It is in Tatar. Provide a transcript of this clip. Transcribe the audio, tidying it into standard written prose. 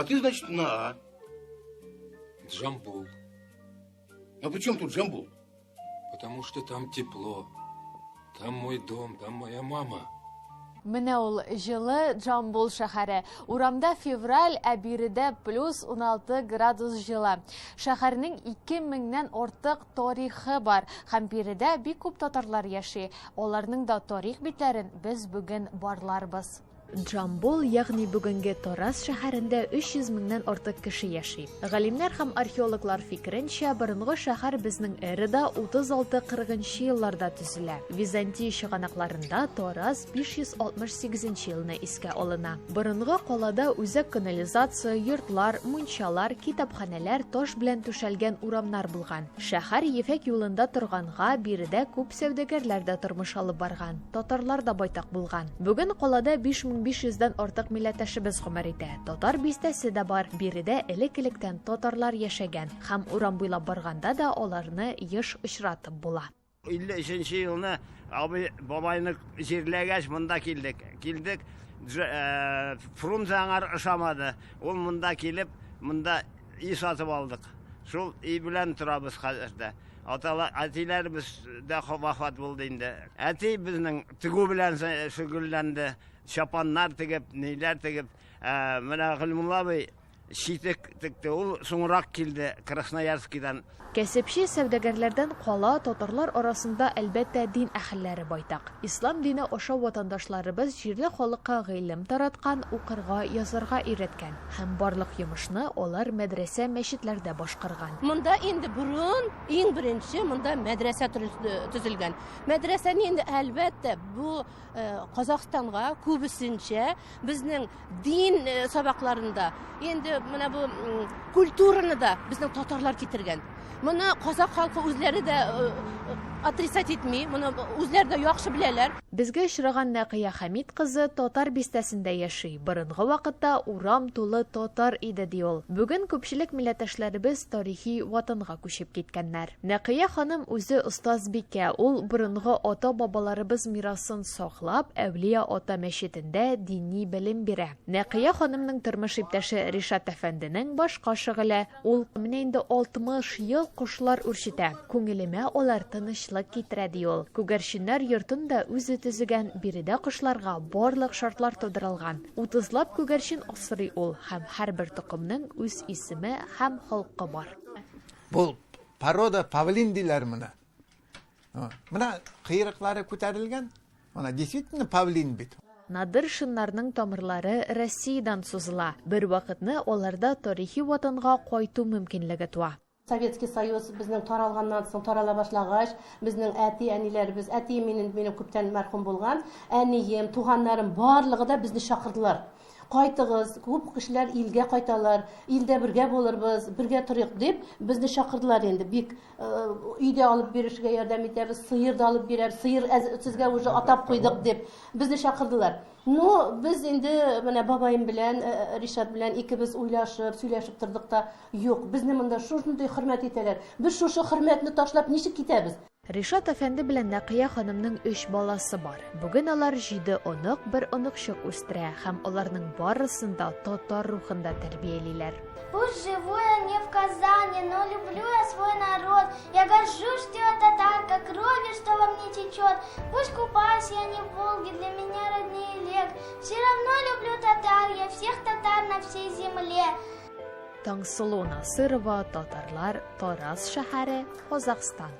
А ты, значит, на А. Джамбул. А при чем тут Джамбул? Потому что там тепло. Там мой дом, там моя мама. Менә ул җылы Джамбул шәһәре. Урамда февраль, ә биредә плюс 16 градус җылы. Шәһәрнең 2000-нән артык тарихы бар һәм биредә бик күп татарлар яши. Аларның да тарих битләрен без бүген барларбыз. Джамбул, ягъни бүгенге Тараз шәһәрендә 300 меңнән артык кеше яши. Галимнәр һәм археологлар фикеренчә, борынгы шәһәр безнең эрада 36-40 елларда төзелә. Византия чыганакларында Тараз 568 елны искә алына. Борынгы калада үзәк канализация, йортлар, мунчалар, китапханәләр, таш белән түшәлгән урамнар булган. Шәһәр Ефәк юлында торганга, биредә күп сәүдәгәрләр дә тормыш алып барган, татарлар да байтак булган. Бүген калада 5500 дән артык милләттәшебез гомер итә. Татар бистәсе дә бар. Биредә элек-электән татарлар яшәгән һәм урам буйлап барганда да аларны еш очратып була. 53 нче елны абый бабайны җирләгәч, монда килдек. Килдек, Фрунзе аңар ошамады. Ул монда килеп, монда өй сатып алдык. Шул өй белән торабыз хәзер дә. Атала, әтиләребез дә вафат булды инде. Әти безнең тегү белән шөгыльләнде. Чапаннар тегеп, ниләр тегеп. Менә Гыйльмулла абый Читек текте. Ул соңрак килде Красноярскидан. Кәсепче сәүдәгәрләрдән кала, татарлар арасында, әлбәттә, дин әһелләре байтак. Ислам дине аша ватандашларыбыз җирле халыкка гыйлем тараткан, укырга, язарга өйрәткән. Һәм барлык йомышны алар мәдрәсә-мәчетләрдә башкарган. Монда инде борын, иң беренче монда мәдрәсә төзелгән. Мәдрәсәне инде, әлбәттә, бу Казахстанга күбесенчә безнең дин э, сабакларында инде менә бу культураны да безнең татарлар китергән. Моны казак халкы үзләре дә э, э, отрицать итми, моны үзләре дә яхшы беләләр. Безгә очраган Нәкыя Хәмит кызы татар бистәсендә яши. Борынгы вакытта урам тулы татар иде, ди ул. Бүген күпчелек милләттәшләребез тарихи ватанга күчеп киткәннәр. Нәкыя ханым үзе остазбикә, ул борынгы ата-бабаларыбыз мирасын саклап, Әүлия ата мәчетендә дини белем бирә. Нәкыя ханымның тормыш иптәше Ришат әфәнденең башка шөгыле, ул менә инде 60 ел кошлар үрчетә. Күңелемә алар тынычлык китерә, ди ул. Күгәрченнәр йортын да үзе төзегән, биредә кошларга барлык шартлар тудырылган. Утызлап күгәрчен асрый ул һәм һәрбер токымның үз исеме һәм холкы бар. Бу порода павлин диләр моны. Менә кыйрыклары күтәрелгән. Менә действительно павлин бит. Надыршиннарның тамырлары Россиядән сузыла. Бервакытны аларда тарихи ватанга кайту мөмкинлеге туа. Советский Союз безнең таралганнан соң, тарала башлагач, безнең әти-әниләребез, әтием минем, минем күптән мәрхүм булган, әнием, туганнарым барлыгы да безне чакырдылар. Кайтыгыз, күп кешеләр илгә кайталар, илдә бергә булырбыз, бергә торыйк дип, безне чакырдылар инде. Бик өйдә алып бирешергә ярдәм итәбез, сыер да алып бирәбез, сыер сезгә уже атап куйдык дип, безне чакырдылар. Ну, без инде менә бабаем белән, Ришат белән икебез уйлашып, сөйләшеп тордык та, юк, безне монда шушындый хөрмәт итәләр. Без шушы хөрмәтне ташлап ничек китәбез? Ришат әфәнде белән Нәкыя ханымның өч баласы бар. Бүген алар җиде онык, бер оныкчык үстерә һәм аларның барысын да татар рухында тәрбиялиләр. Пусть живу я не в Казани, но люблю я свой народ. Я горжусь, что я татарка, крови, что во мне течет. Пусть купаюсь я не в Волге, для меня роднее лек. Все равно люблю татар, я всех татар на всей земле. Таңсылу Насырова, Татарлар, Тараз шәһәре, Казахстан.